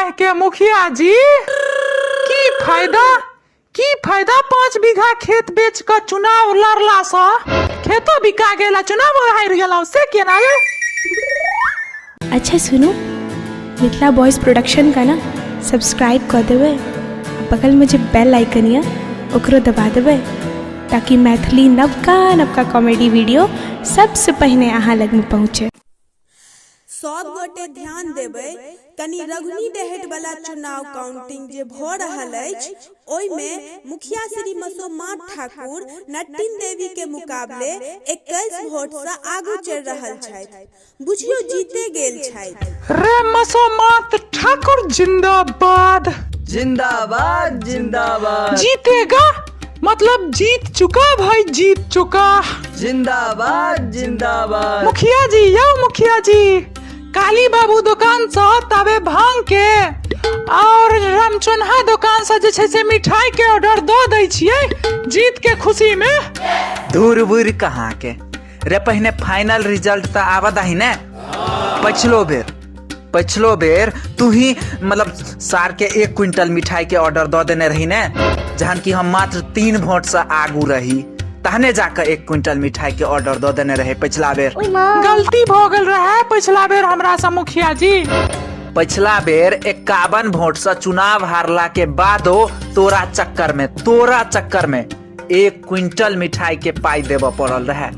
बाह के मुखिया जी, की फायदा, की फायदा 5 बीघा खेत बेच कऽ चुनाव लड़ला सँ? खेतो बिका गेल आ चुनावो हारि गेलहुँ, से केना यै? अच्छा सुनू, मिथिला बॉयज प्रोडक्शन का ना सब्सक्राइब कऽ देबै आ बगलमे जे बेल आइकन यऽ ओकरो दबा देबै ताकि मैथिली नवका नवका कॉमेडी वीडियो सबसँ पहिने अहाँ लगमे पहुँचे। सब गोटे ध्यान देबै कनि रघुनी डेहट वाला चुनाव काउंटिंग जे भऽ रहल अछि ओहिमे मुखिया श्री मसोमात ठाकुर नट्टिन देवी के मुकाबले 21 वोट सँ आगू चलि रहल छथि, बुझियौ जीते गेल छथि। रे मसोमात ठाकुर जिंदाबाद जिंदाबाद जिंदाबाद। जीतेगा मतलब जीत चुका भाई, जीत चुका। जिंदाबाद जिंदाबाद। मुखिया जी यौ मुखिया जी, काली बाबू दुकान से तबे भांग के और रामचोन्हा दुकान से जे छै से मिठाई के ऑर्डर दऽ दै छियै जीत के खुशी में। दूर बुर कहाँ के रे, पहिने फाइनल रिजल्ट तऽ आबऽ दही ने। पछिलो बेर तू ही मतलब सार के 1 क्विंटल मिठाई के ऑर्डर दऽ देने रही ने, जहन कि हम मात्र 3 वोट से आगू रही, तहने जाके 1 क्विंटल मिठाई के ऑर्डर दऽ देने रहे पछिला बेर। गलती भऽ गेल रहे पछिला बेर हमरा से मुखिया जी। पछिला बेर 51 वोट से चुनाव हारला के बादो तोरा चक्कर में 1 क्विंटल मिठाई के पाई देबऽ पड़ल रहे।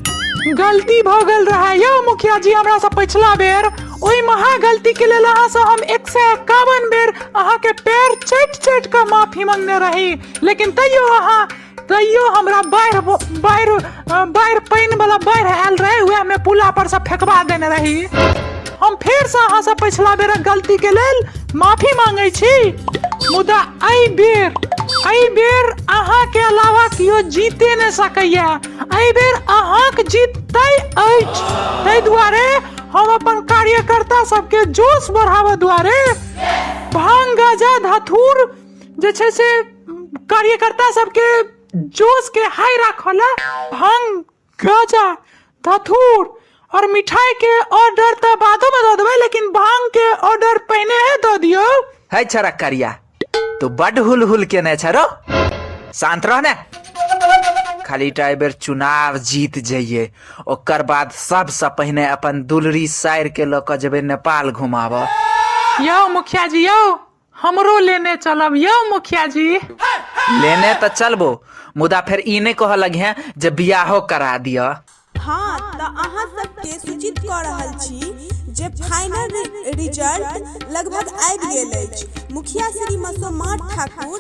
गलती भऽ गेल रहे यौ मुखिया जी हमरा से पछिला बेर। ओहि महा गलती के लेल अहाँ से हम 151 बेर अहाँ के पैर चटि चटि कऽ माफी मंगने रही, लेकिन तैयो हमरा बाढ़ि पानि वाला बाढ़ि आयल रहे, वएह में पुला पर से फेंकवा देने रही। हम फेर से अहाँ से पछिला बेरक गलती के लेल माफी मांगे छी, मुदा एहि बेर अहाँ के अलावा केओ जीते नहि सकैया। एहि बेर अहाँक जीत तय अछि, ताहि दुआरे हम अपन कार्यकर्ता सबके जोश बढ़ाबऽ दुआरे भांग गाजा धथुर जे छै से कार्यकर्ता सबके जोश के हाई राखऽ ला भांग गाजा धथुर और मिठाई के ऑर्डर तऽ बादो में दऽ देबै, लेकिन भांग के ऑर्डर पहिने हे दऽ दियौ। है छड़ा करिया, तू बड हुल हुल केने छ रो, शांत रह ने। खाली टा एहि बेर चुनाव जीत जइए, ओकर बाद सबसँ पहिने अपन दुलरी साइर के लऽ कऽ जेबै नेपाल घुमाबऽ। यौ मुखिया जी यौ, हमरो लेने चलब यौ मुखिया जी। लेने तऽ चलबो, मुदा फेर ई नहि कहऽ लगिहे जे बियाहो करा दिअ। हाँ, तऽ अहाँ सबके सूचित कऽ रहल छी जे फाइनल रिजल्ट लगभग आबि गेल अछि। मुखिया श्री मसोमात ठाकुर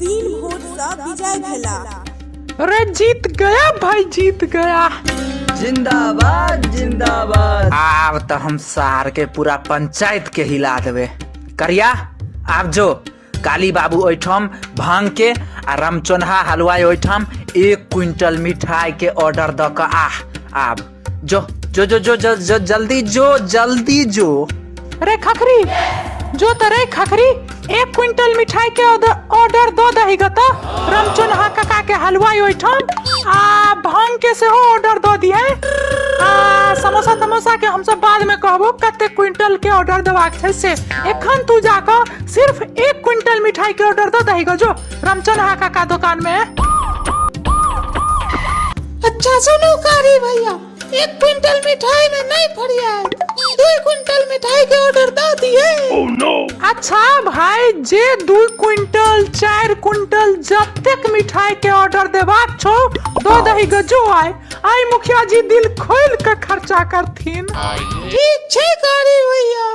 3 वोट सँ विजय भेलाह। अरे जीत गया भाई, जीत गया। जिंदाबाद जिंदाबाद। आब तऽ हम सार के पूरा पंचायत के हिला देबै। करिया आब जो काली बाबू ओहिठाम भांग के आ रामचोन्हा हलवाई ओहिठाम 1 क्विंटल मिठाई के ऑर्डर दऽ कऽ आह। आब जो जो जो जो जो, जो जल्दी जो जल्दी जो। रे खखरी जो त रे खखरी, 1 क्विंटल मिठाई के ऑर्डर दऽ दही ग त रामचोन्हा काका के हलवाई ओहिठाम आ भांग के सेहो ऑर्डर दऽ दिहे। आ समोसा तमोसा के हमसब बाद में कहबो कते क्विंटल के ऑर्डर देबाक छै से। एखन तू जाकऽ सिर्फ 1 क्विंटल मिठाई के ऑर्डर दऽ दही ग जो रामचोन्हा काका दुकान में। अच्छा सुनू कारी भैया, 1 क्विंटल मिठाई में नहीं फरियात, 2 क्विंटल मिठाई के ऑर्डर दऽ दिए। अच्छा भाई, जे 2 क्विंटल 4 क्विंटल जतेक मिठाई के ऑर्डर देबाक छौ दऽ दही ग जो। आइ आइ मुखिया जी दिल खोल के खर्चा करथिन। ठीक छै कारी भैया।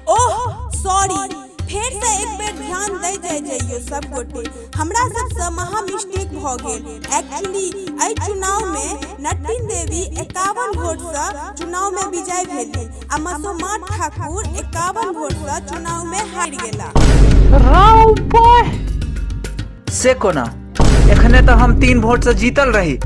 ओह सॉरी, फेर से एक बेर ध्यान दै जाय जइयो सब गोटे, हमरा सबसँ महा मिस्टेक भऽ गेल। एक्चुअली एहि चुनाव में नट्टिन देवी 51 वोट सँ चुनाव में विजय भेली आ मसोमात ठाकुर 51 वोट सँ चुनाव में हारि गेला। राव बॉय। से कोना, एखने तऽ हम 3 वोट सँ जीतल रही,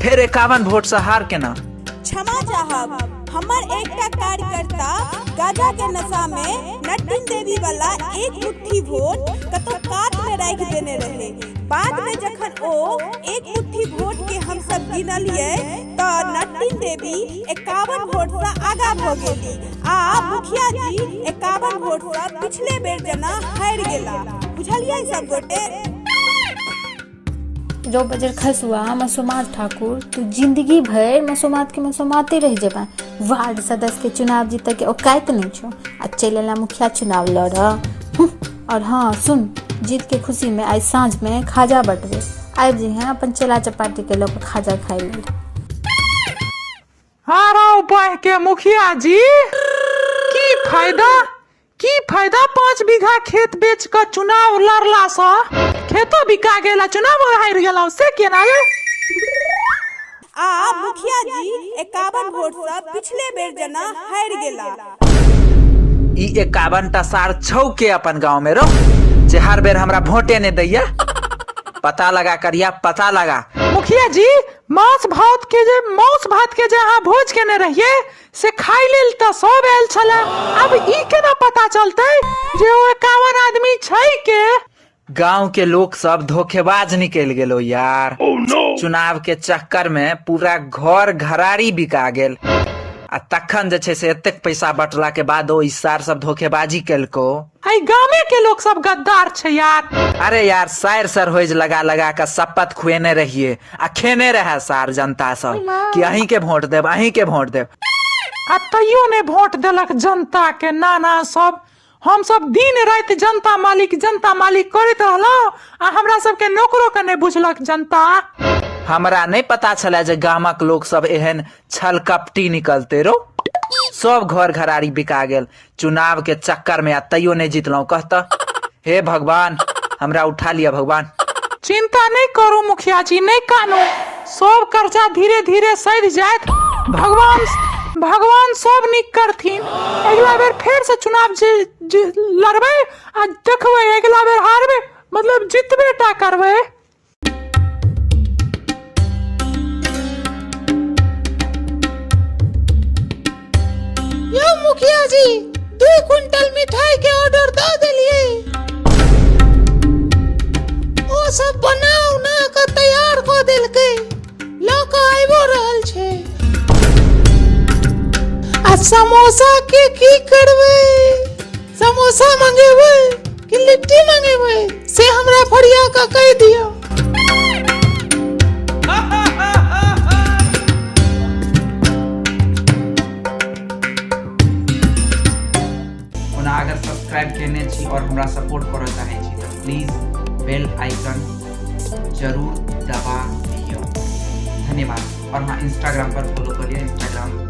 फेर 51 वोट सँ हार केना? क्षमा चाहब, हमर एकटा कार्यकर्ता गांजा के नशा में नट्टिन देवी वाला एक मुट्ठी वोट कतौ कात में राखि देने रहे। बाद में जखन ओ एक मुट्ठी वोट के हम सब गिनलिए तऽ नट्टिन देवी 51 वोट से आगा भऽ गेली आ मुखिया जी 51 वोट से पिछले बेर जेना हारि गेला। बुझलियै सब गोटे? रौ बजर खसुआ मसोमात ठाकुर, तू जिंदगी भरि मसोमात के मसोमाते रहि जेबा। वार्ड सदस्य के चुनाव जीतऽ के औकात नहि छौ आ चलि एला मुखिया चुनाव लड़ऽ। और हाँ सुन, जीत के खुशी में आइ साँझ में खाजा बटबै, आबि जइहें अपन चेला चपाटी के लऽ कऽ खाजा खाइ लेल। हरो बाह के मुखिया जी, की फायदा, की फायदा 5 बीघा खेत बेच कऽ चुनाव लड़ला सँ? खेतो बिका गेल आ चुनावो हारि गेलहुँ, से केना यै? आ मुखिया जी 51 वोट सँ पिछले बेर जेना हारि गेला। ई 51 टा सार छौ के अपन गांव में रो, जे हर बेर हमरा वोटे नहीं दैया। पता लगा करिया, पता लगा। मुखिया जी, मांस भात के जे मांस भात के जे अहाँ भोज केने रहिए से खाइ लेल तऽ सब आयल छला, अब ई केना पता चलतै जे ओ 51 आदमी छै के? गांव के लोग सब धोखेबाज निकल गेलो यार। चुनाव के चक्कर में पूरा घर घरारी बिका गेल आ तखन जे छै से एतेक पैसा बटला के बाद ओ ई सार सब धोखेबाजी केलको। एहि गामे के लोग सब गद्दार छै यार। अरे यार, सायर सर होइज लगा लगा के शपथ खुएने रहिए आ खेने रहे सार जनता सब कि अहीं के वोट देब, अहीं के वोट देब, आ तैयो ने वोट देलक जनता के नाना सब। हम सब दिन राति जनता मालिक जनता मालिक करैत रहलहुँ आ हमरा सबके नौकरो के नहि बुझलक जनता। हमरा नहि पता छलै जे गामक लोक सब एहन छल कपटी निकलते रो। सब घर घरारी बिका गेल चुनाव के चक्कर में आ तैयो नहीं जीतलहुँ। कहता हे भगवान, हमरा उठा लिया भगवान। चिंता नहीं करू मुखिया जी, नहीं कानू, सब कर्जा धीरे धीरे सधि जायत। भगवान भगवान सब नीक करथिन। अगिला बेर फेर से चुनाव जे, जे लड़बै आ देखबै अगिला बेर हारबै, मतलब जीतबे टा करबै। यौ मुखिया जी, 2 क्विंटल मिठाई के ऑर्डर दऽ देलियै, ओ सब बना उना कऽ तैयार कऽ देलकै, लऽ कऽ आबिओ रहल छै। आ समोसा के की करबै? समोसा मंगेबै कि लिट्टी मंगेबै से हमरा फरिया कऽ कहि दियौ। ओना अगर सब्सक्राइब केने छी और हमरा सपोर्ट करऽ चाहै छी तऽ प्लीज बेल आइकन जरूर दबा दियौ। धन्यवाद। और हाँ, इंस्टाग्राम पर फॉलो कर लिया, इंस्टाग्राम